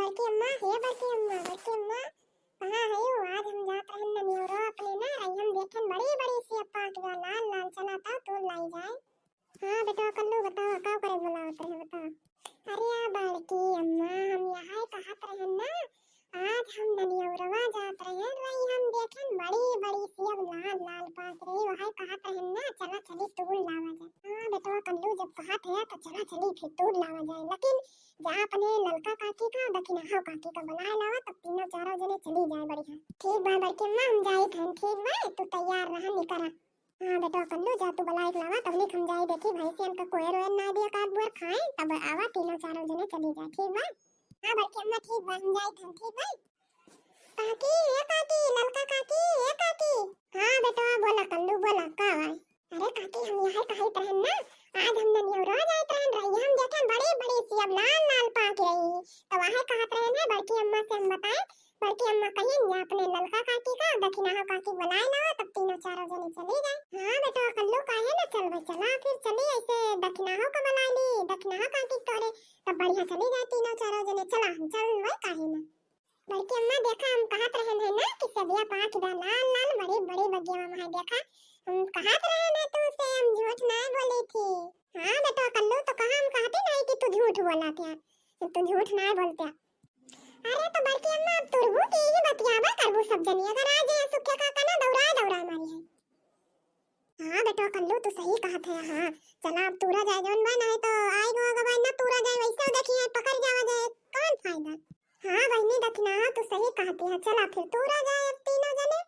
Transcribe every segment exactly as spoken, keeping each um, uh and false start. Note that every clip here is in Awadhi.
बड़की अम्मा, हे बड़की अम्मा, बड़की अम्मा, कहाँ है वो? आज हम जात रहन ननियौरा अपने ना, रही हम देखन बड़ी बड़ी सेब पाक बा, लाल लाल, चला तो तोड़ लाई जाए। हाँ बेटवा कल्लू, बताओ, का करे बुलावत रहे, बताओ। अरे या बड़की अम्मा, हम यहाँ कहत रहन ना, आज हम ननियौरवा जात रहन, रही हम देखन बड़ी बड़ी सेब लाल लाल पाक रही, वही कहत रहन ना, चला चली तोड़ लावा जाए। हाँ बेटवा कल्लू, जब कहत है तो चला चली फिर तोड़ लावा जाए, लेकिन जा अपने ललका काकी का, दखिनहा काकी का बुलाए लावा, तब तीनों चारों जने चली जाए बढ़िया। ठीक बा बड़की अम्मा, हम जाइत हन, ठीक बा, तू तैयार रहा, निकरा। हाँ बेटवा कल्लू, जा तू बुलाए के लावा, तब निक हम जाई देखी भैंसियन का कोयर ओयर ना दिया, काट बुअर खाए, तब आवा तीनों चारों जने चली जाए, ठीक बा? हाँ बड़की अम्मा, ठीक बा, हम जाइत हन, ठीक बा? काकी, ए काकी, ललका काकी, ए काकी। हाँ बेटवा, बोला कल्लू, बोला, का है? अरे काकी, हम यह कहत रहन ना, आज हम ननियौरा जाइत रहन, रही हम देखेन बड़ी बड़ी सेब लाल लाल पाक रही, तो वह कहत रहन है, बड़की अम्मा से हम बताए, बड़की अम्मा कहिन जा अपने ललका काकी का, दखिनहा काकी बुलाए लावा, तब तीनों चारों जने चली जाए। हाँ बेटवा कल्लू, काहे ना चलबे, चला फिर चली, ऐसे दखिनहा का बुला ली, दखिनहा काकी तोरे, तब बढ़िया चली जाए तीनों चारों जने, चला हम चलबे, काहे ना। बड़की अम्मा, देखा, हम कहत रहन है ना कि सेबिया पाक बा लाल लाल, बड़ी बड़ी बगिया में है, देखा, हम कहत रहन है तू से, हम झूठ ना बोली थी। हाँ बेटवा कल्लू, तो कहा हम कहते नहीं कि तू झूठ बोला क्या, कि तू झूठ ना बोलते। अरे तो बड़की अम्मा, अब तुरबू के ही बतियाबा करबू सब जनी, अगर आज ये सुखे काका ना दौड़ाए दौड़ाए मारी है। हाँ बेटवा कल्लू, तू सही कहत है। हाँ, चला अब तूरा जाए, जौन बा, नहीं तो आई गो अगवा ना तूरा जाए, वैसे देखी है पकड़ जावा जाए, कौन फायदा। हाँ बहिनी दखिनहा, तू सही कहत है, चला फिर तूरा जाए अब तीनों जने।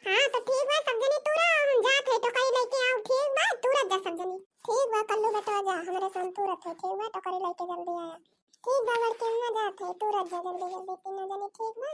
हाँ तो ठीक बा, सब जने तूरा, हम जात है, टोकरी लेके आओ, ठीक बा, तूरा जा सब जने। ठीक बा कल्लू बेटवा, जा, हमरे साथ तूरत है, ठीक बा, टोकरी लेके जल्दी आया। ठीक बा बड़की अम्मा, जात है, तूरा जा जल्दी जल्दी तीनों जने, ठीक बा।